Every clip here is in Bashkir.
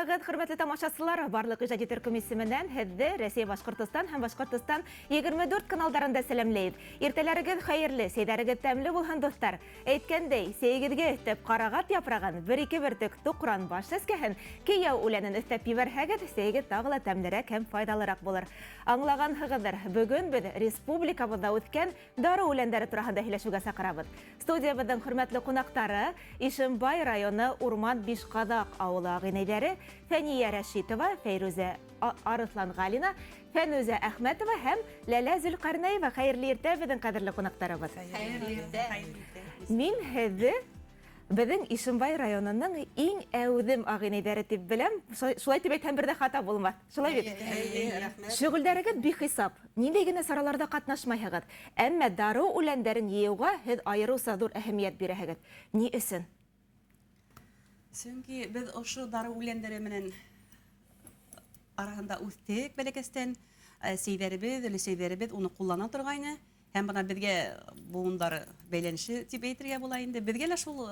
Исәнмеһегеҙ, хөрмәтле тамашасылар! Барлыҡ ижади төркөм исеменән һеҙҙе Рәсәй Башҡортостан һәм Башҡортостан 24 каналдарында сәләмләйбеҙ. Иртәләрегеҙ хәйерле, сәйҙәрегеҙ тәмле булһын, дуҫтар! Әйткәндәй, сәйегеҙгә өҫтәп ҡарағат япрағын, бер-ике бөртөк туҡран баш сәскәһен, кейәү үләнен өҫтәп ебәрһәгеҙ, сәйегеҙ тағы ла тәмлерәк һәм файҙалыраҡ булыр. Аңлағанһығыҙҙыр, бөгөн беҙ республикабыҙҙа үҫкән дарыу үләндәре тураһында һөйләшеүгә саҡырабыҙ. Студиябыҙҙың хөрмәтле ҡунаҡтары Ишембай районы Урман Бишҡаҙаҡ ауылы ағинәйҙәре Фәния Рәшитова, Фәйрүзә Арыҫланғалина, Фәнүзә Әхмәтова һәм Ләлә Зөлҡәрнәева. Хәйерле иртә, беҙҙең ҡәҙерле ҡунаҡтарыбыҙ. Хәйерле иртә. Мин һеҙҙе беҙҙең Ишембай районының иң әүҙем ағинәйҙәре тип беләм. Шулай тип әйтһәм, бер дә хата булмаҫ. Шулай бит? Әйе, рәхмәт. Шөгыльдәрегеҙ бихисап. Ниндәй генә сараларҙа ҡатнашмайһығыҙ, әммә дарыу үләндәрен йыйыуға һеҙ айырыуса ҙур әһәмиәт бирәһегеҙ. Ни өсөн? Сөнки беҙ ошо дарыу үләндәре менән араһында үҫтек бәләкәстән. Әсәйҙәребеҙ, өләсәйҙәребеҙ уны ҡуллана торғайны. Һәм бына беҙгә быуындар бәйләнеше тип әйтергә була инде. Беҙгә лә шул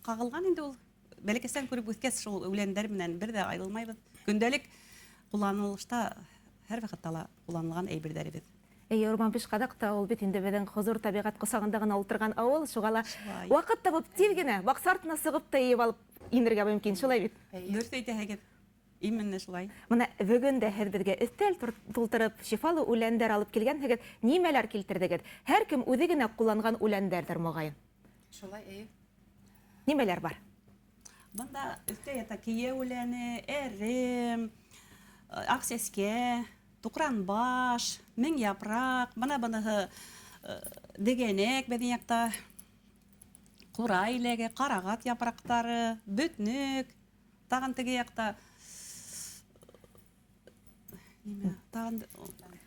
ҡағылған инде ул. Бәләкәстән күреп үҫкәс, шул үләндәр менән бер ҙә айырылмайбыҙ. Көндәлек ҡулланылышта һәр ваҡытта ла ҡулланылған әйберҙәребеҙ. Эйе, Урман Бишҡаҙаҡ та ул бит инде беҙҙең хозур тәбиғәт ҡосағында ғына ултырған ауыл, шуға ла ваҡыт табып тиҙ генә баҡса артына сығып та йыйып алып инергә мөмкин, шулай бит? Дөрөҫ әйтәһегеҙ, именно шулай. Бына бөгөн дә һеҙ беҙгә өҫтәл тултырып шифалы үләндәр алып килгәнһегеҙ, нимәләр килтерҙегеҙ? Һәр кем үҙе генә ҡулланған үләндәрҙер, моғайын. Шулай, эйе. Нимәләр бар? Бында өҫтә ята кейәү үләне, әрем, аҡ сәскә, туҡранбаш, мең япраҡ, бына быныһы дегәнәк беҙҙең яҡта, ҡурай иләге, ҡарағат япраҡтары, бөтнөк, тағын теге яҡта нимә тағын.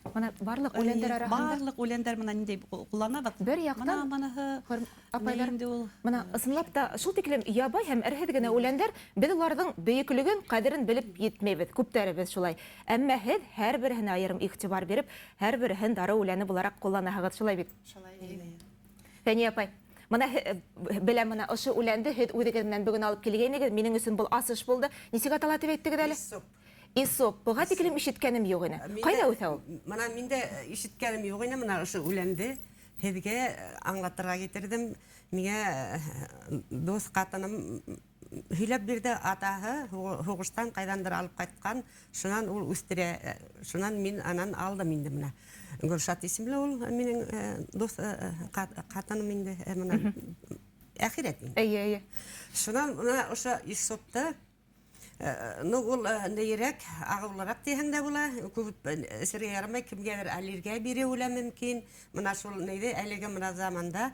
Бына барлыҡ үләндәр араһында барлыҡ үләндәр бына ниндәй ҡулланабыҙ. Бер яҡтан бына быныһы апайҙар инде ул. Бына ысынлап та шул тиклем ябай һәм әрһеҙ генә үләндәр, беҙ уларҙың бөйөклөгөн, ҡәҙерен белеп етмәйбеҙ, күптәребеҙ шулай. Әммә һеҙ һәр береһенә айырым иғтибар биреп, һәр береһен дарыу үләне булараҡ ҡулланаһығыҙ, шулай бит? Шулай. Фәниә апай, бына беләм, бына ошо үләнде һеҙ үҙегеҙ менән бөгөн алып килгәйнегеҙ, минең өсөн был асыш булды. Нисек атала тип әйттегеҙ әле? Иссоп. Иссоп. Быға тиклем ишеткәнем юҡ ине. Ҡайҙа үҫә ул? Бына мин дә ишеткәнем юҡ ине, бына ошо үләнде һеҙгә аңлатырға китерҙем. Миңә дуҫ ҡатыным һөйләп бирҙе, атаһы һуғыштан ҡайҙандыр алып ҡайтҡан, шунан ул үҫтерә, шунан мин анан алдым инде бына. Гөлшат исемле ул минең дуҫ ҡатыным инде, бына әхирәт инде. Эйе, эйе. Шунан бына ошо иссопты, ну ул нейерәк, ағыулыраҡ тиһәң дә була, күп эсергә ярамай, кемгәлер аллергия биреүе лә мөмкин. Бына шул нейҙе әлеге бына заманда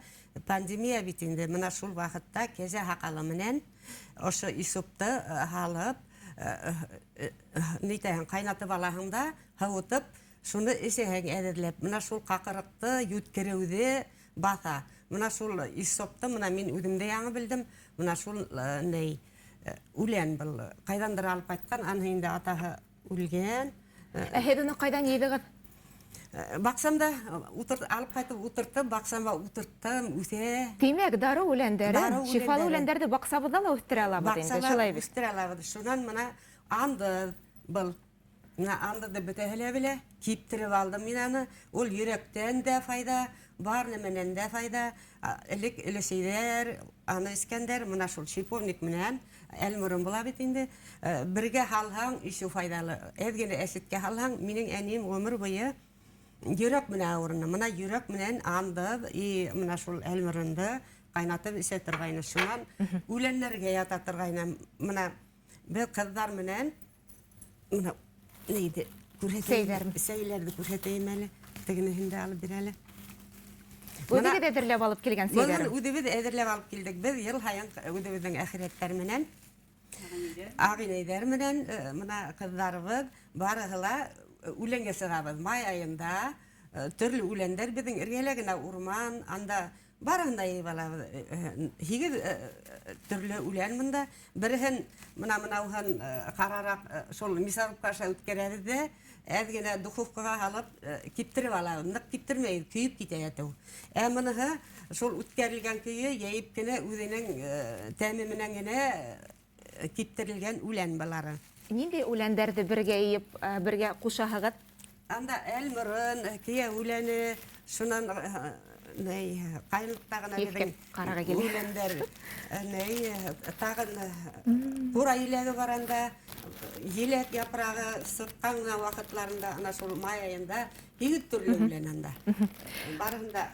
пандемия бит инде, бына шул ваҡытта кәзә һаҡалы менән ошо иссопты һалып, нитәһең, ҡайнатып алаһың да, һыуытып, шуны эсәһең әҙерләп. Бына шул ҡаҡырыҡты, йүткереүҙе баҫа. Бына шул иссопты бына мин үҙем дә яңы белдем. Бына шул ней үлән был ҡайҙандыр алып ҡайтҡан, аныһы инде атаһы үлгән. Ә һеҙ уны ҡайҙан йыйҙығыҙ? Баҡсамда алып ҡайтып ултырттым, баҡсамда ултырттым, үҫә. Тимәк, дарыу үләндәрен, шифалы үләндәрҙе баҡсабыҙҙа ла үҫтерә алабыҙ инде, шулай бит? Үҫтерә алабыҙ. Шунан бына андыҙ был. Бына андыҙҙы бөтәһе лә белә, киптереп алдым мин аны. Ул йөрәктән дә файҙа, бар нәмәнән дә файҙа. Элек өләсәйҙәр аны эскәндәр, бына шул шиповник менән әлморон була бит инде. Бергә һалһаң, ишеү файҙалы. Әҙ генә әсеткә һалһаң, минең әнием ғүмер буйы йөрәк менән ауырыны. Бына йөрәк менән андыҙ и бына шул әлморонды ҡайнатып эсә торғайны. Шунан үләннәргә ята торғайны. Бына беҙ ҡыҙҙар менән бына нейҙе күрһәтәйем, сәйләрҙе күрһәтәйем әле. Тегенеһен дә алып бир әле. Үҙегеҙ әҙерләп алып килгән сәйҙәрен? Быны үҙебеҙ әҙерләп алып килдек. Беҙ йыл һайын үҙебеҙҙең әхирәттәр менән, ағинәйҙәр менән, бына ҡыҙҙарыбыҙ барыһы ла үләнгә сығабыҙ. Май айында төрлө үләндәр, беҙҙең эргәлә генә урман, анда барыһын да йыйып алабыҙ. 8 төрлө үлән бында. Береһен бына мынауһын ҡарараҡ шул мясорубка аша үткәрәбеҙ ҙә, әҙ генә духовкаға һалып киптереп алабыҙ. Ныҡ киптермәйбеҙ, көйөп китә ятыу. Ә мыныһы шул үткәрелгән көйө йәйеп кенә үҙенең тәме менән генә киптерелгән үлән балары. Ниндәй үләндәрҙе бергә йыйып, бергә ҡушаһығыҙ? Анда әлморон, кейә үләне, шунан ҡайынлыҡта ғына беҙҙең үләндәр, тағын ҡура еләге бар анда, еләк япрағы сыҡҡан ғына ваҡытларында, ана шул май айында 8 төрлө үлән анда. Барыһын да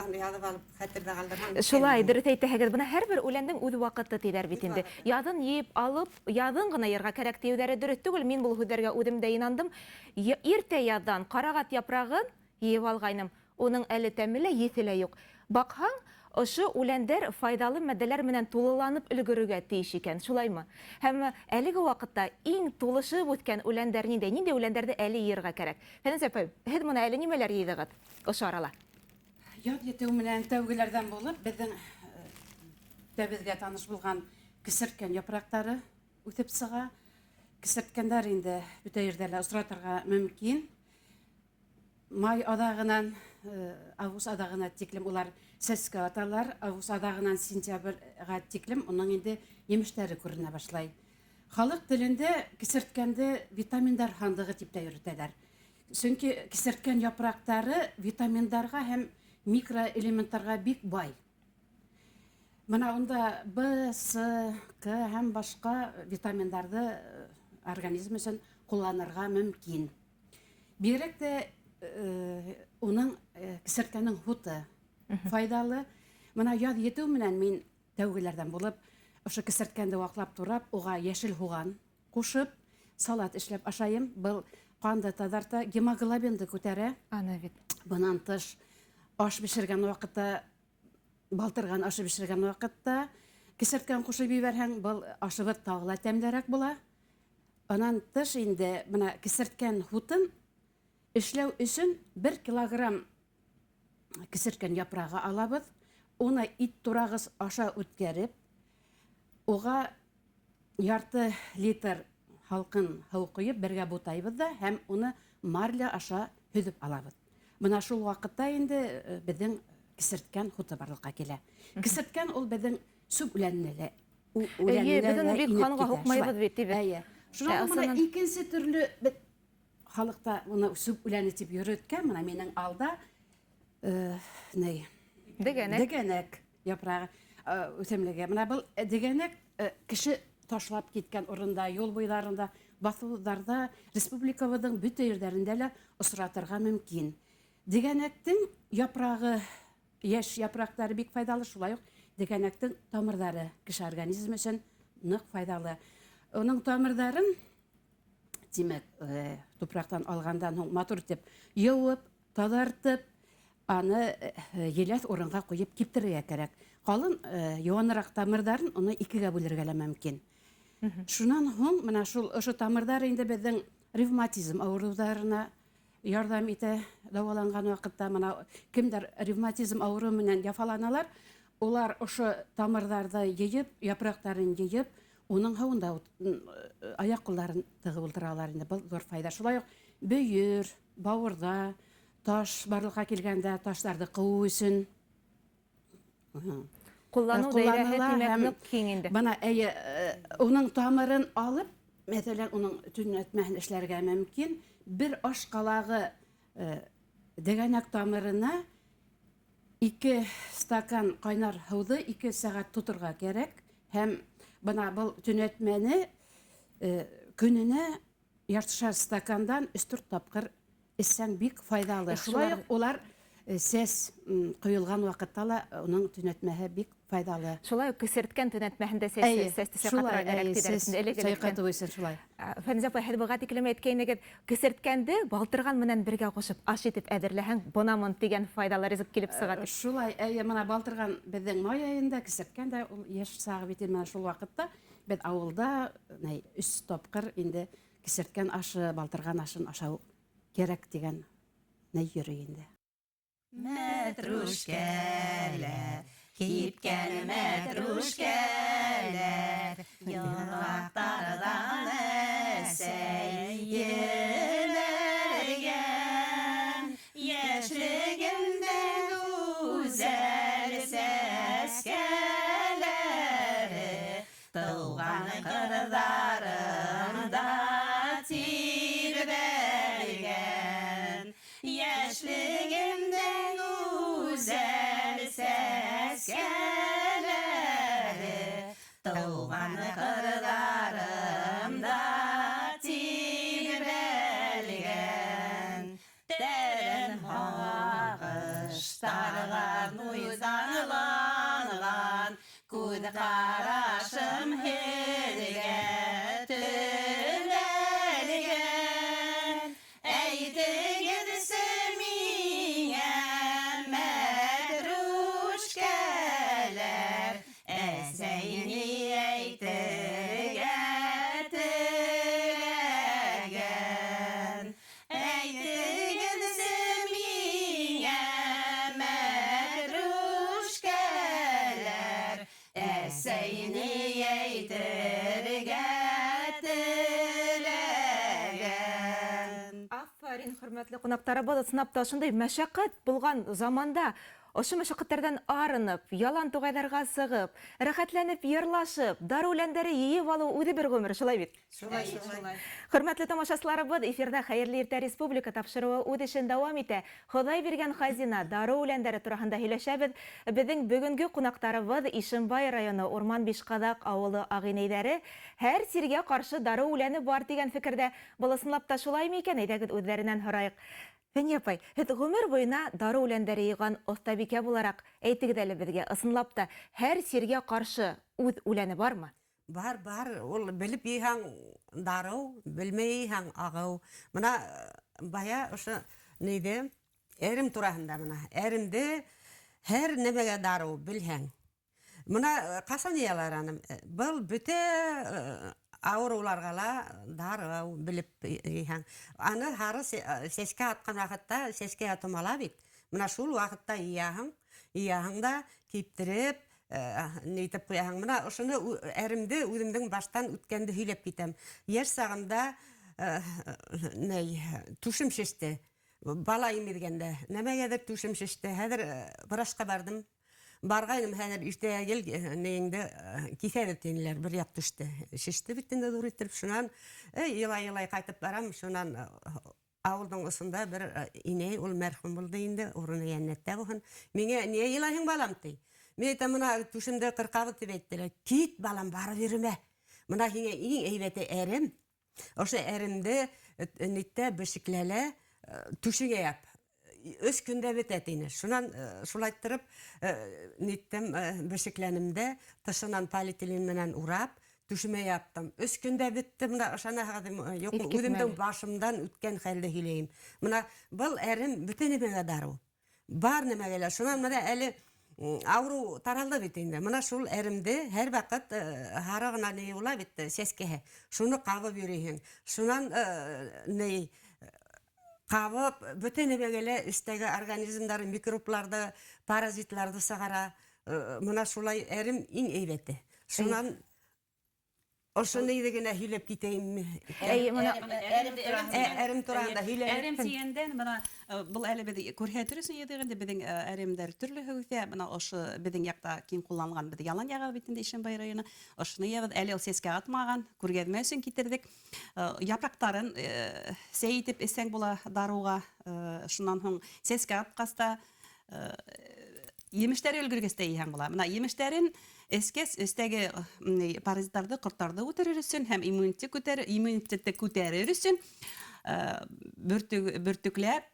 аны яҙып алып хәтерҙә ҡалдырған. Шулай, дөрөҫ әйтәһегеҙ. Бына һәр бер үләндең үҙ ваҡыты тиҙәр бит инде. Яҙын йыйып алып, яҙын ғына йырға кәрәк тиеүҙәре дөрөҫ түгел. Мин был һүҙҙәргә үҙем дә инандым. Иртә яҙҙан ҡарағат япрағын йыйып алғайным. Уның әле тәме лә, еҫе лә юҡ. Баҡһаң, ошо үләндәр файҙалы матдәләр менән тулыланып өлгөрөргә тейеш икән, шулаймы? Һәм әлеге ваҡытта иң тулышып үҫкән үләндәр ниндәй? Ниндәй үләндәрҙе әле йыйырға кәрәк? Фәнүзә апай, һеҙ бына әле нимәләр йыйҙығыҙ ошо арала? Яҙ етеү менән тәүгеләрҙән булып, беҙҙең беҙгә таныш булған кесерткән япраҡтары үҫеп сыға. Кесерткәндәр инде бөтә ерҙә лә осратырға мөмкин. Май аҙағынан, август аҙағына тиклем улар сәскә аталар. Август аҙағынан сентябргә тиклем уның инде емештәре күренә башлай. Халыҡ телендә кесерткәнде витаминдар һандығы тип тә йөрөтәләр. Сөнки кесерткән япраҡтары витаминдарға һәм микроэлементтарға бик бай. Бына унда Б, С, К һәм башҡа витаминдарҙы организм өсөн ҡулланырға мөмкин. Бигерәк тә уның кесерткәнең һуты файҙалы. Бына яҙ етеү менән мин тәүгеләрҙән булып ошо кесерткәнде ваҡлап турап, уға йәшел һуған ҡушып салат эшләп ашайым. Был ҡанды таҙарта, гемоглобинды күтәрә. Ана бит. Бынан тыш аш бешергән ваҡытта, балтырған ашы бешергән ваҡытта кесерткән ҡушып ебәрһәң, был ашыбыҙ тағы ла тәмлерәк була. Анан тыш инде бына кесерткән һутын эшләү өсөн 1 килограмм кесерткән япрағы алабыҙ. Уны ит турағыс аша үткәреп, уға ярты литр һалҡын һыу ҡойоп бергә бутайбыҙ ҙа һәм уны марля аша һөҙөп алабыҙ. Бына шул ваҡытта инде беҙҙең кесерткән һуты барлыҡҡа килә. Кесерткән ул беҙҙең сүп үләненә лә, Эйе, беҙ уны бик ҡанға һуҡмайбыҙ бит, тибеҙ. Эйе. Шунан бына икенсе төрлө беҙ халыҡта уны сүп үләне тип йөрөткән, бына минең алда Дегәнәк. Дегәнәк япрағы үҫемлеге. Бына был дегәнәк кеше ташлап киткән урында, юл буйҙарында, баҫыуҙарҙа, республикабыҙҙың бөтә ерҙәрендә лә осратырға мөмкин. Дегәнәктең япрағы, йәш япраҡтары бик файҙалы, шулай уҡ дегәнәктең тамырҙары кеше организмы өсөн ныҡ файҙалы. Уның тамырҙарын, тимәк, тупраҡтан алғандан һуң матур итеп йыуып, таҙартып, аны еләҫ урынға ҡуйып киптерергә кәрәк. Ҡалын йыуаныраҡ тамырҙарын уны икегә бүлергә лә мөмкин. Шунан һуң бына шул ошо тамырҙар инде беҙҙең ревматизм ауырыуҙарына ярҙам итә дауаланған ваҡытта. Бына кемдәр ревматизм ауырыуы менән яфаланалар, улар ошо тамырҙарҙы йыйып, япраҡтарын йыйып, уның һыуында аяҡ ҡулдарын тығып ултыралар инде. Был ҙур файҙа. Шулай уҡ бөйөр, бауырҙа таш барлыҡҡа килгәндә таштарҙы ҡыуыу өсөн Ҡулланыу даирәһе тимәк ныҡ киң инде. Бына, эйе, уның тамырын алып, мәҫәлән, уның төнәтмәһен эшләргә мөмкин. Бер аш ҡалағы дегәнәк тамырына 2 стакан ҡайнар һыуҙы 2 сәғәт тоторға кәрәк. Һәм бына был төнәтмәне көнөнә яртышар стакандан 3-4 тапҡыр эссәң бик файҙалы. Шулай уҡ улар сәс ҡойолған ваҡытта ла уның төнәтмәһе бик файҙалы. Шулай уҡ кесерткән төнәтмәһендә сәсте сайҡатырға кәрәк тиҙәр. Сайҡатыу өсөн шулай. Фәнүзә апай, һеҙ быға тиклем әйткәйнегеҙ, кесерткәнде балтырған менән бергә ҡушып аш итеп әҙерләһәң, бынамын тигән файҙалы ризыҡ килеп сыға тип. Шулай, эйе, бына балтырған беҙҙең май айында, кесерткән дә ул йәш сағы бит инде. Бына шул ваҡытта беҙ ауылда 3 тапҡыр инде кесерткән ашы, балтырған ашын ашау кәрәк тигән ни йөрөй инде. Мәтрүшкәләр, кипкән мәтрүшкәләр, йыраҡтарҙан әсәй ебәргән. Йәшлегемдә гүзәл сәскәләре, тыуған ҡырҙарымда Күҙ ҡарашым һеҙгә төбәлгән. Әйтегеҙсе миңә, мәтрүшкәләр, әсәй ни әйтергә теләгән? Әйтегеҙсе миңә, мәтрүшкәләр, әсәй ни әйтергә теләгән? Афарин, хөрмәтле ҡунаҡтарыбыҙ, ысынлап та ошондай мәшәҡәт булған заманда ошо мәшәҡәттәрҙән арынып, ялан туғайҙарға сығып, рәхәтләнеп йырлашып, дарыу үләндәре йыйып алыу үҙе бер ғүмер, шулай бит? Шулай, шулай. Хөрмәтле тамашасыларыбыҙ, эфирҙа Хәйерле иртә республика тапшырыуы үҙ эшен дауам итә. Хоҙай биргән хазина дарыу үләндәре тураһында һөйләшәбеҙ. Беҙҙең бөгөнгө ҡунаҡтарыбыҙ Ишембай районы Урман Бишҡаҙаҡ ауылы ағинәйҙәре һәр сиргә ҡаршы дарыу үләне бар тигән фекерҙә. Был ысынлап та шулаймы икән? Әйҙәгеҙ үҙҙәренән һорайыҡ. Фәниә апай, һеҙ ғүмер буйына дарыу үләндәре йыйған оҫтабикә булараҡ әйтегеҙ әле беҙгә, ысынлап та һәр сиргә ҡаршы үҙ үләне бармы? Бар, бар. Ул белеп йыйһаң дарыу, белмәй йыйһаң ағыу. Бына бая ошо нейҙе, әрем тураһында бына. Әремде һәр нәмәгә дарыу белһәң. Бына ҡасан йыялар аны? Был бөтә ауырыуларға ла дарыу белеп йыйһаң. Аны һары сәскә атҡан ваҡытта, сәскә томала бит. Бына шул ваҡытта йыяһың, йыяһың да киптереп, нитеп ҡуяһың. Бына ошоно әремде үҙемдең баштан үткәнде һөйләп китәм. Йәш сағымда, ней, түшем шеште. Бала имеҙгәндә. Нәмәгәҙер түшем шеште. Хәҙер врачҡа барҙым. Барғайным, хәҙер иртәгә кил, нейеңде, киҫәбеҙ тинеләр, бер яҡ төштө. Шеште бит инде ҙур иттереп. Шунан, илай-илай ҡайтып барам. Шунан, ауылдың осонда бер инәй, ул мәрхүм булды инде, урыны йәннәттә булһын. Миңә, ниңә илайһың, балам, ти. Мин әйтәм, бына түшемде ҡырҡабыҙ тип әйттеләр. Кит, балам, барып йөрөмә. Бына һиңә иң әйбәте әрем. Ошо әремде, ниттә бешекләлә, түшеңә яп. Өс көндә бөтә тине. Шунан, шулайттырып, ниттем, бешекләнем дә, тышынан полиэтилен менән урап, түшемә яптым. Өс көндә бөттө. Бына ышанаһығыҙмы, юҡмы? Иҫ китмәле. Үҙемдең башымдан үткән хәлде һөйләйем. Бына был әрем бөтә нәмәгә дарыу. Бар нәмәгә лә. Шунан бына әле, ауырыу таралды бит инде. Бына шул әремде һәр ваҡыт, һары ғына ни була бит, сәскәһе. Шуны ҡабып йөрөйһөң. Шунан, ни, ҡабып, бөтә нәмәгә лә эстәге организмдары, микробларҙы, паразитларҙы сығара. Бына шулай әрем иң әйбәте. Шунан ошо нейҙе генә һөйләп китәйемме? Әйе, бына Әрем тураһында һөйләп. Әрем тигәндән, бына, был әле беҙ күрһәтер өсөн йыйҙыҡ инде, беҙҙең, әремдәр төрлөһө үҫә. Бына ошо беҙҙең яҡта киң ҡулланылған, беҙ ялан яғы бит инде Ишембай районы. Ошоно йыябыҙ, әле ул сәскә атмаған, күргәҙмә өсөн китерҙек. Япраҡтарын, сәй итеп эсәң була дарыуға. Шунан һуң сәскә атҡас та, емештәре өлгөргәс тә йыйһаң була. Бына емештәрен эскәс, эстәге, паразиттарҙы, ҡорттарҙы үтерер өсөн һәм иммунитетты күтәрер өсөн, бөртөкләп,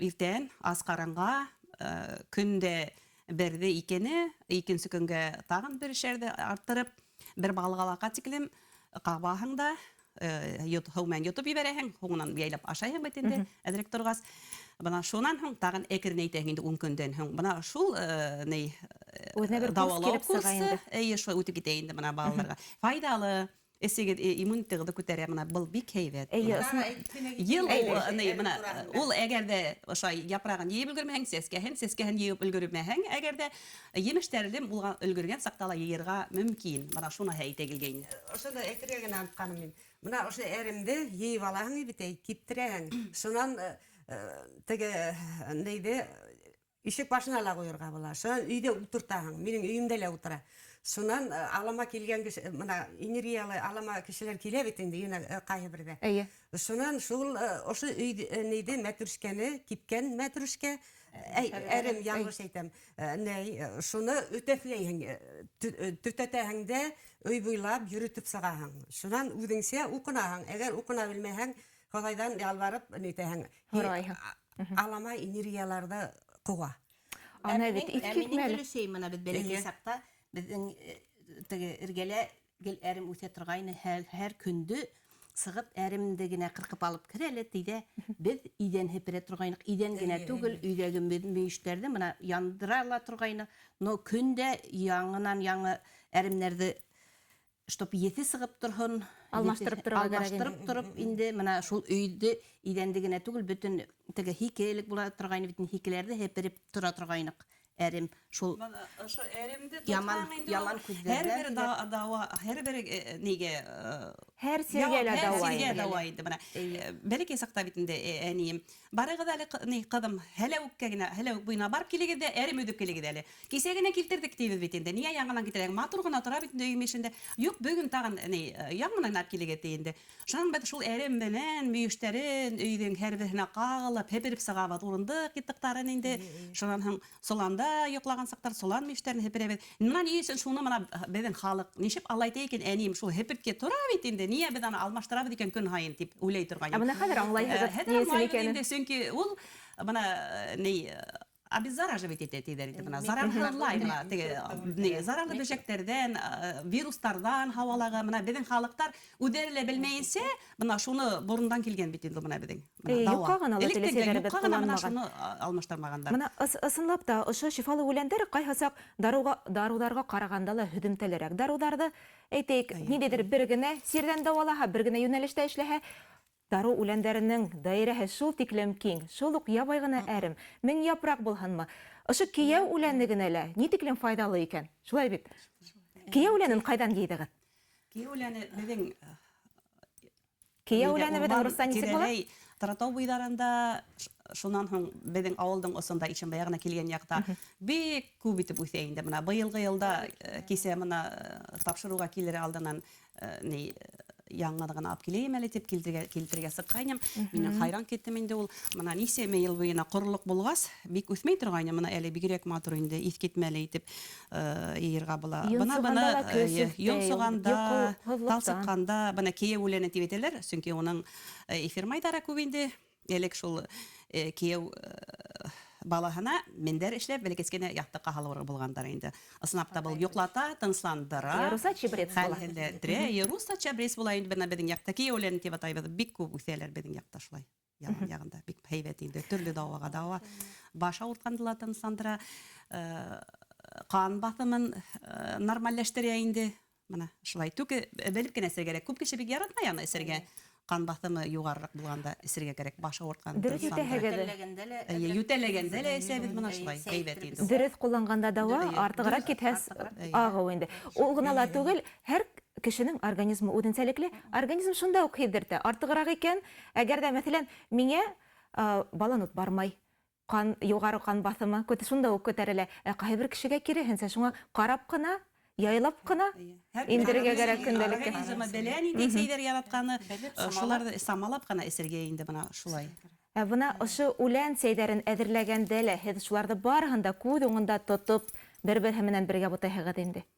иртән ас ҡарынға, көндә берҙе икене, икенсе көнгә тағын берешәрҙе арттырып, бер балғалаҡа тиклем ҡабаһың да, һыу менән йотоп ебәрәһең, һуңынан йәйләп ашайһың бит инде, әҙерәк торғас. Бына шунан һуң тағын әкренәйтәһең инде 10 көндән һуң. Бына шул, ни, Үҙенә бер курс дауалау килеп сыға курсы, инде. эйе, шулай үтеп китә инде бына балаларға. Файҙалы, эсегеҙ, иммунитетығыҙҙы күтәрә, бына был бик һәйбәт. Эйе, Бына ысына- Йыл Әйҙә. ул, ни, бына, ул әгәр дә ошо япрағын йыйып өлгөрмәһәң, сәскәһен йыйып өлгөрмәһәң, әгәр дә емештәрен булған өлгөргән саҡта ла йыйырға мөмкин. Бына шуны әйтә килгәйне. Ошоно әйтергә генә онотҡаным мин. Бына ошо әремде йыйып алаһың бит, әй, киптерәһең. Шунан, теге, нейҙе, ишек башына ла ҡуйырға була. Шунан өйҙә ултыртаһың. Минең өйөмдә лә ултыра. Шунан, алама килгән кеше, бына энергиялы алама кешеләр килә бит инде, йәнә, ҡайһы берҙә. Эйе. Шунан шул, ошо өй, нейҙе, мәтрүшкәне, кипкән мәтрүшкә, әй, әрем, яңылыш әйтәм, ней, шуны өтәҫләйһең, төтәтәһең дә өй буйлап йөрөтөп сығаһың. Шунан үҙеңсә уҡынаһың. Әгәр уҡына белмәһәң, Хоҙайҙан ялбарып нитәһең. Һорайһың. Алама энергияларҙы ҡыуа. Ана бит, иҫ Ә минең китмәле. өлөшәй, бына беҙ бәләкәй Эйе. саҡта беҙҙең, теге эргәлә гел әрем үҫә торғайны, һәр көндө сығып әремде генә ҡырҡып алып кер әле ти ҙә, беҙ иҙән һеперә торғайныҡ. Иҙән генә түгел, өйҙәге мөйөштәрҙе бына яндыра ла торғайны. Но көн дә яңынан яңы әремнәрҙе, чтоб еҫе сығып торһон, Алмаштырып торорға кәрәк инде. Алмаштырып тороп инде бына шул өйҙө иҙәнде генә түгел, бөтөн теге һике элек була торғайны бит, һикеләрҙе һепереп тора торғайныҡ. Әрем шул Бына ошо әремде яман тотһаң инде ул яман күҙҙәрҙән һәр бер дауа, һәр бер нигә Һәр сиргә лә һәр дауа сиргә инде. дауа инде бына. Бәләкәй саҡта бит инде әнием. Барығыҙ әле ни ҡыҙым, һәләүеккә генә, һәләүек буйына барып килегеҙ ҙә, әрем өҙөп килегеҙ әле. Кисә генә килтерҙек тибеҙ бит инде. Ниңә яңынан килтерәһең? Матур ғына тора бит инде өйөм эшендә. Юҡ, бөгөн тағын ни яңынан алып килегеҙ ти инде. Шунан беҙ шул әрем менән мөйөштәрен өйҙөң һәр береһенә ҡағылып, һепереп сығабыҙ урындыҡ ятаҡтарын инде. Шунан һуң соланда йоҡлаған саҡтар солан мөйөштәрен һеперәбеҙ. Бына ни өсөн шуны бына беҙҙең халыҡ нисек алай итә икән, әнием шул һеперткә тора бит инде. Ниңә беҙ аны алмаштырабыҙ икән көн һайын тип уйлай торған. Ә бына хәҙер аңлайһығыҙ Хәҙер ни өсөн аңлайбыҙ икәнен. инде, сөнки ул бына ни обеззараживать итә тиҙәр инде, бына зарарһыҙлай, бына теге ни зарарлы бөжәктәрҙән, вирустарҙан һауалағы. Бына беҙҙең халыҡтар үҙҙәре лә белмәйенсә, бына шуны борондан килгән бит инде бына беҙҙең. Бына дауа. Юҡҡа ғына ла Электән дә теләсәләребеҙ юҡҡа ғына бына ҡулланмаған. шуны алмаштырмағандар. Бына ысынлап та ошо шифалы үләндәр ҡайһы саҡ дарыуҙарға ҡарағанда ла һөҙөмтәлерәк. Дарыуҙарҙы, әйтәйек, ниндәйҙер бер генә сирҙән дауалаһа, бер генә йүнәлештә эшләһә, дарыу үләндәренең даирәһе шул тиклем киң, шул уҡ ябай ғына әрем, мең япраҡ булһынмы? Ошо кейәү үләне генә лә ни тиклем файҙалы икән? Шулай бит. Кейәү үләнен ҡайҙан йыйҙығыҙ? Кейәү үләне беҙҙең Кейәү Нидә үләне беҙҙең урман урыҫса нисек була? тирәләй Торатау буйҙарында, шунан һуң беҙҙең ауылдың осонда Ишембай яғына килгән яҡта бик күп итеп үҫә инде. Бына быйылғы йылда кисә бына тапшырыуға килер алдынан ни яңы ғына алып киләйем әле тип килтерергә сыҡҡайным. Мин хайран киттем инде ул. Бына нисә йыл буйына ҡоролоҡ булғас, бик үҫмәй торғайны. Бына әле бигерәк матур инде, иҫ китмәле итеп йыйырға була. Йон Бына суғанда бына, ла көс өҫтәй, йон суғанда, йоҡоһоҙлоҡтан. талсыҡҡанда, бына кейәү үләне тип әйтәләр, сөнки уның эфир майҙары күп инде. Элек шул кейәү балаһына мендәр эшләп, бәләкәс кенә яҫтыҡҡа һалыр булғандар инде. Ысынлап та был йоҡлата, тынысландыра. Йә, руса чебрец була. Хәлһеҙләндерә. Йә, руса чебрец була инде бына беҙҙең яҡта. Кейәү үләне тип атайбыҙ. Бик күп үҫәләр беҙҙең яҡта шулай. Ялан яғында бик һәйбәт инде. Төрлө дауаға дауа. Баш ауыртҡанды ла тынысландыра. Ҡан баҫымын нормальләштерә инде. Бына шулай. Түге белеп кенә эсергә кәрәк. Күп кеше бик яратмай аны эсергә. Ҡан баҫымы юғарыраҡ булғанда эсергә кәрәк, баш ауыртҡанда Дөрөҫ тынысландыра. итәһегеҙ. Йүтәләгәндә лә, Эйе, йүтәләгәндә лә эсәбеҙ бына шулай, Эйе, һәйбәт инде. Дөрөҫ ҡулланғанда дауа, Эйе, артығыраҡ дөрөҫ, китһә артығыраҡ, эйе. ағыу инде. Ул ғына ла түгел, һәр кешенең организмы үҙенсәлекле, организм шунда уҡ һиҙҙертә. Артығыраҡ икән, әгәр ҙә, мәҫәлән, миңә баланут бармай, юғары ҡан баҫымы шунда уҡ күтәрелә. Ә ҡайһы бер кешегә киреһенсә, шуңа ҡарап ҡына, яйлап ҡына Эйе. Һәр индерергә кеше кәрәк көндәлеккә. Организмы белә ниндәй сәйҙәр яратҡаны, Белеп, самалап. шуларҙы самалап ҡына эсергә инде бына шулай. Ә бына ошо үлән сәйҙәрен әҙерләгәндә лә һеҙ шуларҙы барыһын да күҙ уңында тотоп, бер-береһе менән бергә бутайһығыҙ инде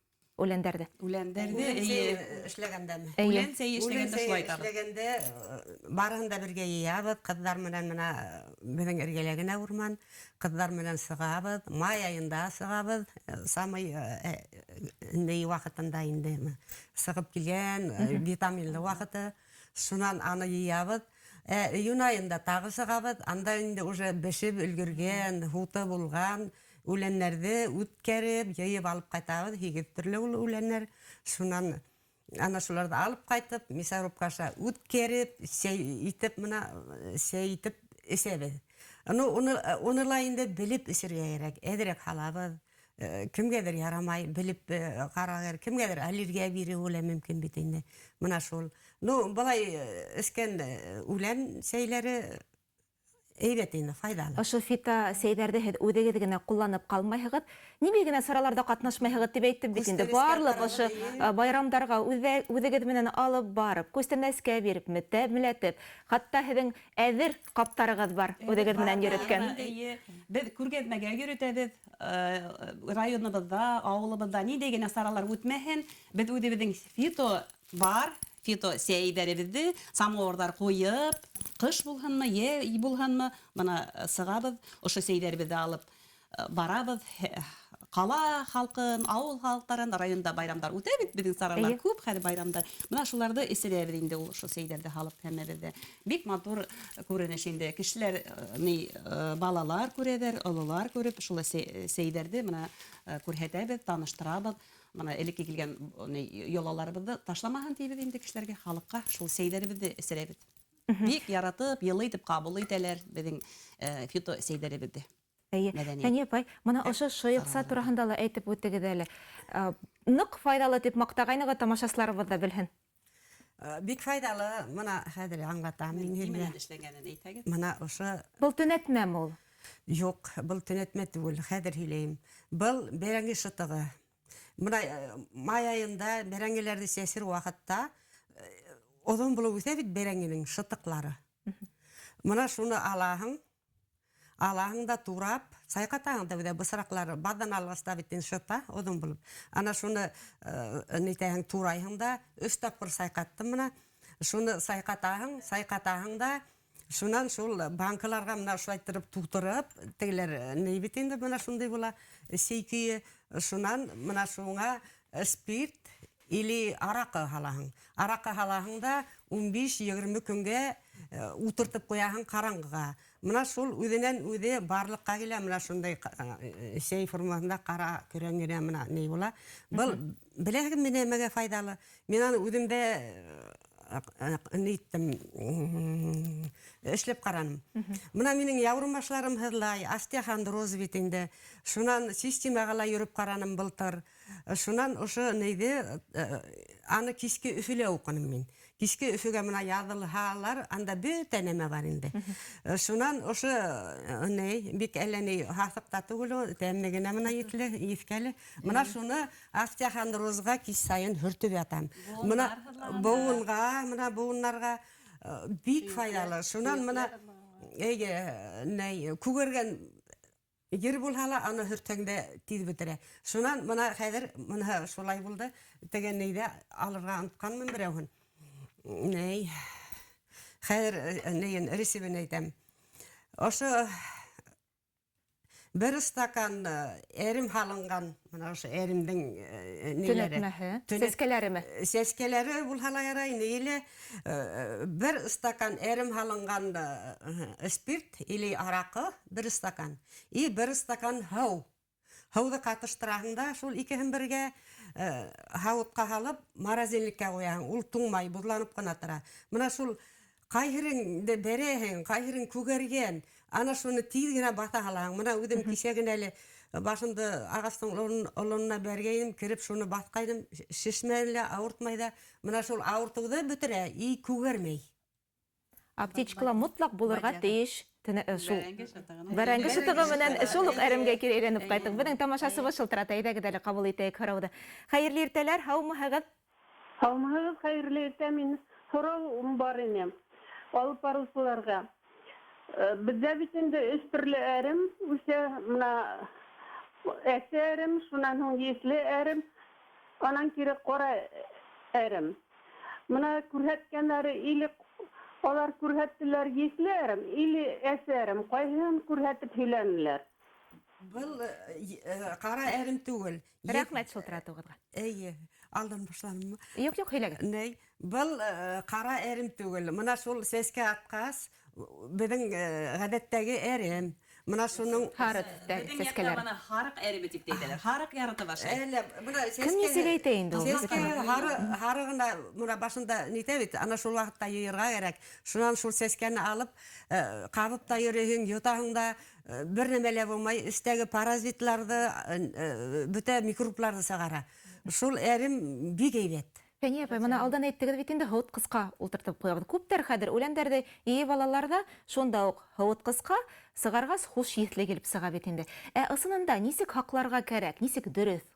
үләндәрҙе. Үләндәрҙе, Үлән эйе. сәйе эшләгәндәме? Эйе. Үлән сәйе Үлән эшләгәндә сәйе шулай итәбеҙ. эшләгәндә барыһын да бергә йыябыҙ, ҡыҙҙар менән бына беҙҙең эргәлә генә урман, ҡыҙҙар менән сығабыҙ, май айында сығабыҙ, самый ни ваҡытында инде сығып килгән витаминлы ваҡыты, шунан аны йыябыҙ. Июнь айында тағы сығабыҙ, анда инде уже бешеп өлгөргән, һуты булған үләннәрҙе үткәреп, йыйып алып ҡайтабыҙ, 8 төрлө ул үләннәр. Шунан ана шуларҙы алып ҡайтып, мясорубка аша үткәреп, сәй итеп, бына сәй итеп эсәбеҙ. Ну, уны ла инде белеп эсергә кәрәк, әҙерәк һалабыҙ. Кемгәҙер ярамай, белеп ҡарағыр, кемгәҙер аллергия биреүе лә мөмкин бит инде. Бына шул. Ну, былай эскән үлән сәйләре әйбәт инде, файҙалы. Ошо фито сәйҙәрҙе һеҙ үҙегеҙ генә ҡулланып ҡалмайһығыҙ, ниндәй генә сараларҙа ҡатнашмайһығыҙ тип әйттем бит инде. Күстәнәскә Барлыҡ ҡарағыҙ, ошо, эйе. байрамдарға үҙегеҙ менән алып барып, күстәнәскә биреп, тәмләтеп, хатта һеҙҙең әҙер ҡаптарығыҙ бар, Әҙер үҙегеҙ менән бар, йөрөткән. Эйе. Беҙ күргәҙмәгә йөрөтәбеҙ, районыбыҙҙа, ауылыбыҙҙа ниндәй генә саралар үтмәһен, беҙ үҙебеҙҙең фито бар, фито сәйҙәребеҙҙе самоварҙар ҡуйып, ҡыш булһынмы, йәй булһынмы, бына сығабыҙ, ошо сәйҙәребеҙҙе алып барабыҙ, Ҡала халҡын, ауыл халыҡтарын, районда байрамдар үтә бит, беҙҙең саралар күп хәҙер байрамдар. Бына шуларҙы эсерәбеҙ инде ул ошо сәйҙәрҙе һалып һәммәбеҙ ҙә. Бик матур күренеш инде. Кешеләр ни балалар күрәҙәр, ололар күреп шул сәйҙәрҙе бына күрһәтәбеҙ, таныштырабыҙ. Бына элекке килгән йолаларыбыҙҙы ташламаһын тибеҙ инде кешеләргә, халыҡҡа шул сәйҙәребеҙҙе эсерәбеҙ. Бик яратып, йылы итеп ҡабул итәләр беҙҙең фито сәйҙәребеҙҙе. Әйе. Фәниә апай, бына ошо шыйыҡса тураһында ла әйтеп үтегеҙ әле. Ныҡ файҙалы тип маҡтағайнығыҙ, тамашасыларыбыҙ ҙа белһен. Бик файҙалы, бына хәҙер аңлатам мин һеҙгә. Нимәнән эшләнгәнен әйтһәгеҙ. Бына ошо Был төнәтмәме ул? Юҡ, был төнәтмә түгел, хәҙер һөйләйем. Был бәрәңге шытығы. Бына май айында бәрәңгеләрҙе сәсер ваҡытта оҙон булып үҫә бит бәрәңгенең шытыҡлары. Бына шуны алаһың, алаһың да турап, сайҡатаһың да үҙе бысраҡлары баҙҙан алғас та бит инде шыта оҙон булып. Ана шуны нитәһең, турайһың да, 3 тапҡыр сайҡаттым бына. Шуны сайҡатаһың, сайҡатаһың да, шунан шул банкаларға бына шулай иттереп тутырып, тегеләр ни бит инде бына шундай була, сей көйө. Шунан бына шуңа спирт или араҡы һалаһың. Араҡы һалаһың да 15-20 көнгә ултыртып ҡуяһың ҡараңғыға. Бына шул үҙенән үҙе барлыҡҡа килә, бына шундай сәй формаһында ҡара көрән генә бына ни була. Был беләһегеҙме нәмәгә файҙалы? Мин аны үҙем дә ни иттем, эшләп ҡараным. Бына минең яурынбашларым һыҙлай, остеохондроз бит инде. Шунан системаға ла йөрөп ҡараным былтыр. Шунан ошо нейҙе, аны киске Өфөлә уҡыным мин. Киске Өфөгә бына яҙылһалар, анда бөтә нәмә бар инде. Шунан ошо ней, бик әллә ни һаҫыҡ та түгел ул, тәмле генә бына еҫле, еҫкәле. Бына шуны остеохондрозға кис сайын һөртөп ятам. Бына быуынға, бына быуыннарға бик файҙалы. Шунан бына эйе, ней, күгәргән ер булһа ла, аны һөртһәң дә тиҙ бөтөрә. Шунан бына хәҙер бына шулай булды. Тегән нейҙә алырға онотҡанмын берәүһен. Ней, хәҙер нейен рецептын әйтәм. Ошо бер стакан әрем һалынған, бына ошо әремдең ниләре. Төнәтмәһе, сәскәләреме? Сәскәләре булһа ла ярай, нейеле, бер стакан әрем һалынған спирт или араҡы, бер стакан. И бер стакан һыу. Һыуҙы ҡатыштыраһың да, шул икеһен бергә һауытҡа һалып, морозильникка ҡуяһың. Ул туңмай, боҙланып ҡына тора. Бына шул ҡайһырыңды бәрәһең, ҡайһырың күгәргән, ана шуны тиҙ генә баҫа һалаһың. Бына үҙем кисә генә әле башымды ағастың олонына бәргәйнем, кереп шуны баҫҡайным, шешмәй лә, ауыртмай ҙа. Бына шул ауыртыуҙы бөтөрә и күгәрмәй. Аптечкала мотлаҡ булырға тейеш. Шул Бәрәңге шытығына. Бәрәңге шытығы менән шул уҡ әремгә кире әйләнеп ҡайттыҡ. Беҙҙең тамашасыбыҙ шылтырата, әйҙәгеҙ әле ҡабул итәйек һорауҙы. Хәйерле иртәләр, һаумыһығыҙ? Һаумыһығыҙ, хәйерле иртә. Мин һорауым бар ине алып барыусыларға. Беҙҙә бит инде өс төрлө әрем үҫә, бына әсе әрем, шунан һуң еҫле әрем, анан кире ҡара әрем. Бына күрһәткәндәре или алар күрһәттеләр еҫле әрем, или әсе әрем. Ҡайһыһын күрһәтеп һөйләнеләр? Был ҡара әрем түгел. Рәхмәт шылтыратыуығыҙға. Эйе, алдан башланыммы? Юҡ, юҡ, һөйләгеҙ. Ней, был ҡара әрем түгел. Бына шул сәскә атҡас, беҙҙең ғәҙәттәге әрем. Бына шуның Һары төҫтәге Беҙҙең яҡта сәскәләр. бына һарыҡ әреме тип тә әйтәләр. Һарыҡ ярата башлай. Әле, бына Кем сәскә нисек әйтә инде ул? Сәскә һары ғына бына башында нитә бит, ана шул ваҡытта йыйырға кәрәк. Шунан шул сәскәне алып, ҡабып та йөрөйһөң, йотаһың да, бер нәмә лә булмай, эстәге паразитларҙы, бөтә микробларҙы сығара. Шул әрем бик әйбәт. Фәниә апай, бына алдан әйттегеҙ бит инде, һыуытҡысҡа ултыртып ҡуябыҙ. Күптәр хәҙер үләндәрҙе йыйып алалар ҙа, шунда уҡ һыуытҡысҡа сығарғас хуш еҫле килеп сыға бит инде. Ә ысынында нисек һаҡларға кәрәк, нисек дөрөҫ?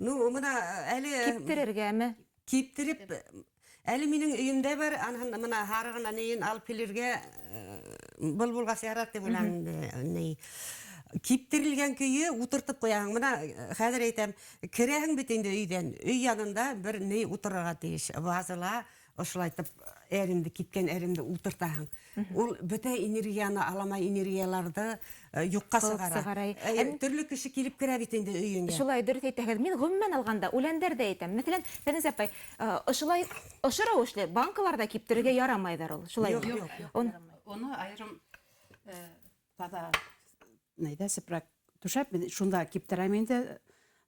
Ну, бына әле Киптерергәме? Киптереп, әле минең өйөмдә бар, анһын бына һарығына нейен алып килергә, был булғас ярар тип уйлайым инде, ней. Киптерелгән көйө ултыртып ҡуяһың. Бына хәҙер әйтәм, керәһең бит инде өйҙән. Өй янында бер ней ултырырға тейеш. Вазала Ошолайтып әремде, кипкән әремде ултыртаһың. Ул бөтә энергияны, алама энергияларҙы юҡҡа Ҡыуып сығара. сығара. Төрлө кеше килеп керә бит инде өйөңә. Шулай дөрөҫ әйтәһегеҙ. Мин ғөмүмән алғанда үләндәрҙе әйтәм. Мәҫәлән, Фәнүзә апай, ошолай ошо рәүешле банкаларҙа киптерергә ярамайҙыр ул. Шулай. Юҡ, юҡ, юҡ. Уны айырым таҙа нәйҙә сепрәк түшәп, мин шунда киптерәм инде.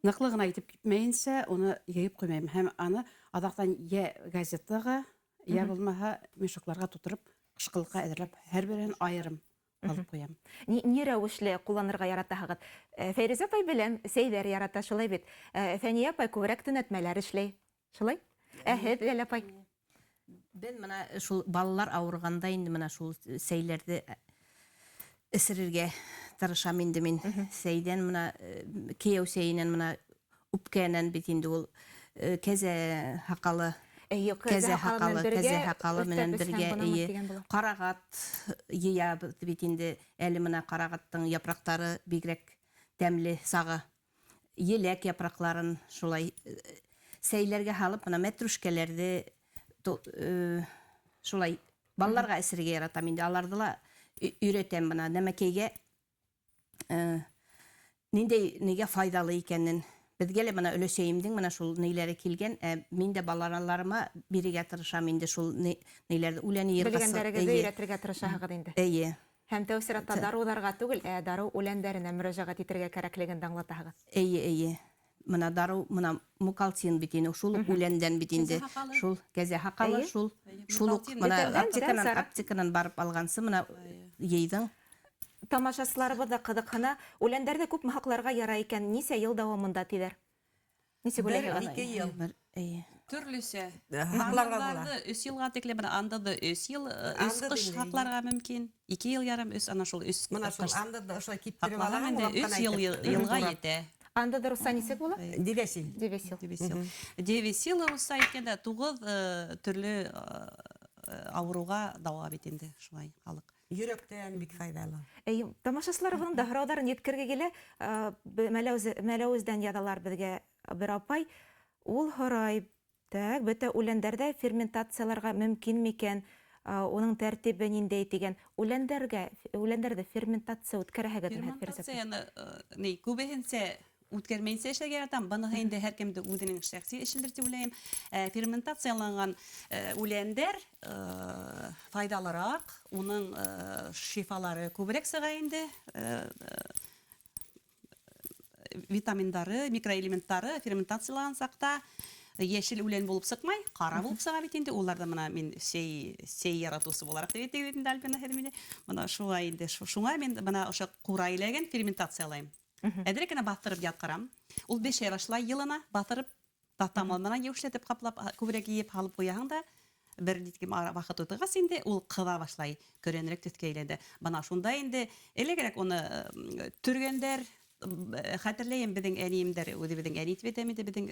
Ныҡлы ғына итеп кипмәйенсә, уны йыйып ҡуймайым. Һәм аны аҙаҡтан йә газетаға, йә булмаһа мешокларға тутырып, ҡышҡылыҡҡа әҙерләп, һәр береһен айырым алып ҡуям. Ни рәүешле ҡулланырға яратаһығыҙ? Фәйрүзә апай беләм, сәйҙәр ярата, шулай бит. Фәниә апай күберәк төнәтмәләр эшләй. Шулай? Ә һеҙ, Ләлә апай? Беҙ мына шул балалар ауырығанда инде мына шул сәйләрҙе эсерергә тырышам инде мин. Сәйҙән мына кейәү сәйенән мына үпкәнән бит инде ул кәзә һаҡалы. Юҡ, Кәзә кәзә һаҡалы һаҡалы, менән кәзә бергә һаҡалы өҫтәп менән эсһәң бергә, бынамыҡ эйе. тигән була. Ҡарағат йыябыҙ бит инде, әле мына ҡарағаттың япраҡтары бигерәк тәмле сағы. Еләк япраҡларын шулай сәйләргә һалып, мына мәтрүшкәләрҙе шулай балаларға эсерергә яратам инде. Аларҙы ла өйрәтәм бына нәмәкәйгә, ниндәй нигә файҙалы икәнен. Беҙгә лә бына өләсәйемдең бына шул нейҙәре килгән, мин дә балаларыма бирергә тырышам инде шул нейҙәрҙе, үлән йырғасы. Белгәндәрегеҙҙе Эйе. өйрәтергә тырышаһығыҙ инде. Эйе. Һәм тәү сиратта дарыуҙарға түгел, ә дарыу үләндәренә мөрәжәғәт итергә кәрәклеген дә аңлатаһығыҙ. Эйе, эйе. Мына дарыу, мына мукалтин бит инде, шул уҡ үләндән бит инде. Кәзә һаҡалы. Шул кәзә һаҡалы, Эйе. Эйе, шул уҡ мукалтин. мына Бөтәндән дә сара. аптеканан барып алғансы мына йыйҙың. Тамашасыларыбыҙ ҙа ҡыҙыҡһына, үләндәрҙе күпме һаҡларға ярай икән, нисә йыл дауамында тиҙәр? Нисек Бер, уйлайһығыҙ? ике йыл. Бер, эйе. Төрлөсә. Һаҡларға була. Андыҙҙарҙы өс йылға тиклем, бына андыҙҙы өс йыл, өс Андыҙ ҡыш инде, һаҡларға мөмкин. 2 йыл ярым, өс, ана шул өс Мына шул ҡыш андыҙҙы ошолай киптереп һаҡлаһаң алаһың, инде улап өс ҡына йыл итеп. йылға Турап. етә. Андыҙ русса нисек була? Девясил. Девясил. Девясил. Девясил русса әйткәндә 9 төрлө ауырыуға дауа бит инде шулай халыҡ. Йөрәктән бик файҙалы. Эйе, тамашасыларыбыҙҙың да һорауҙарын еткерге килә. Мәләүездән яҙалар беҙгә бер апай. Ул һорай, так, бөтә үләндәрҙә ферментацияларға мөмкин микән? Уның тәртибе ниндәй тигән? Үләндәрҙе ферментация үткәрәһегеҙме? Ферментацияны ни, күбеһенсә үткәрмәйенсә эшләргә яратам. Быныһы инде һәр кемде үҙенең шәхси эшелер тип уйлайым. Ферментацияланған үләндәр файҙалыраҡ, уның шифалары күберәк сыға инде. Витаминдары, микроэлементтары ферментацияланған саҡта йәшел үлән булып сыҡмай, ҡара булып сыға бит инде. Уларҙы мына мин сей яратыусы булараҡ тип әйтәйем бит инде, Альбина һеҙ мине. Мына шулай инде, шуңа мин бына ошо ҡура иләген ферментациялайым. Әҙерәк кенә баҫтырып ятҡырам. Ул бешә башлай йылына, баҫтырып, таҫтамал менән йәүешләтеп ҡаплап, күберәк йыйып һалып ҡуяһың да, бер ниткем ваҡыт үтгәс инде ул ҡыҙа башлай, көрәнерәк төҫкә әйләнде. Бына шунда инде элегерәк уны төргәндәр, хәтерләйем, беҙҙең әниемдәр, үҙебеҙҙең әни тип әйтәм инде, беҙҙең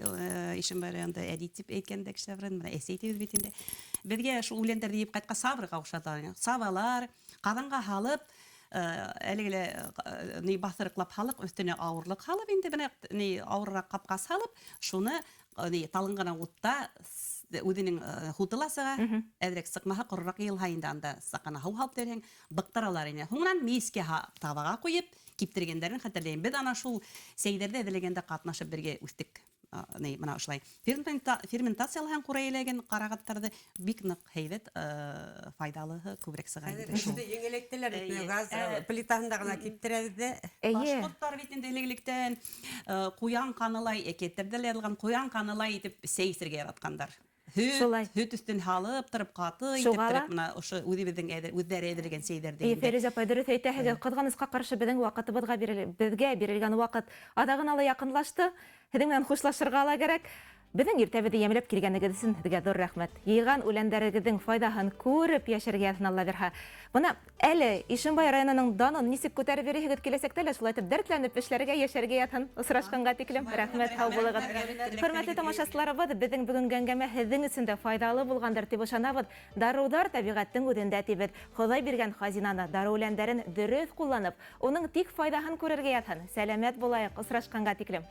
Ишембай районында әни тип әйткән дә кешеләр бар инде, бына әсәй тибеҙ бит инде. Беҙгә шул үләндәрҙе йыйып ҡайтҡас сабырға оҡшата. Сабалар, ҡаҙанға һалып, әлеге лә ни баҫырыҡлап һалып, өҫтөнә ауырлыҡ һалып, инде бына ни ауырыраҡ ҡапҡа һалып, шуны ни талын ғына утта үҙенең һуты ла сыға, әҙерәк сыҡмаһа, ҡорораҡ йыйылһа инде анда саҡ ҡына һыу һалып бирһәң, быҡтыралар ине. Һуңынан мейескә табаға ҡуйып, киптергәндәрен хәтерләйем. Беҙ ана шул сәйҙәрҙе әҙерләгәндә ҡатнашып бергә үҫтек. Ни, бына ошолай. Ферментациялаһаң ҡура еләген, ҡарағаттарҙы бик ныҡ һәйбәт, файҙалыһы күберәк сыға Хәҙер инде шул. эште еңеләйтәләр бит, Эйе. газ плитаһында ғына киптерәбеҙ ҙә. Эйе. Башҡорттар бит инде элек-электән ҡуян ҡанылай, әкиәттәрҙә лә яҙылған, ҡуян ҡанылай итеп сәй эсергә яратҡандар. Һөт, Шулай. һөт өҫтөн һалып тороп, ҡаты итеп Шуға ла? тороп, бына ошо үҙебеҙҙең үҙҙәре әҙерләгән сәйҙәрҙе Эйе, инде. Фәйрүзә апай, дөрөҫ әйтәһегеҙ. Ҡыҙғанысҡа ҡаршы беҙҙең ваҡытыбыҙға беҙгә бирелгән ваҡыт аҙағына ла яҡынлашты. Һеҙҙең менән хушлашырға ла кәрәк. Беҙҙең иртәбеҙҙе йәмләп килгәнегеҙ өсөн һеҙгә ҙур рәхмәт. Йыйған үләндәрегеҙҙең файҙаһын күреп йәшәргә яҙһын Алла бирһә. Бына әле Ишембай районының данын нисек күтәреп йөрөйһөгөҙ киләсәктә лә шулай итеп дәртләнеп эшләргә, йәшәргә яҙһын. Осрашҡанға тиклем рәхмәт, һау булығыҙ. Хөрмәтле тамашасыларыбыҙ, беҙҙең бөгөнгө әңгәмә һеҙҙең өсөн дә файҙалы булғандыр тип ышанабыҙ. Дарыуҙар тәбиғәттең үҙендә тибеҙ. Хоҙай биргән хазинаны, дарыу үләндәрен дөрөҫ ҡулланып, уның тик файҙаһын күрергә яҙһын. Сәләмәт булайыҡ, осрашҡанға тиклем.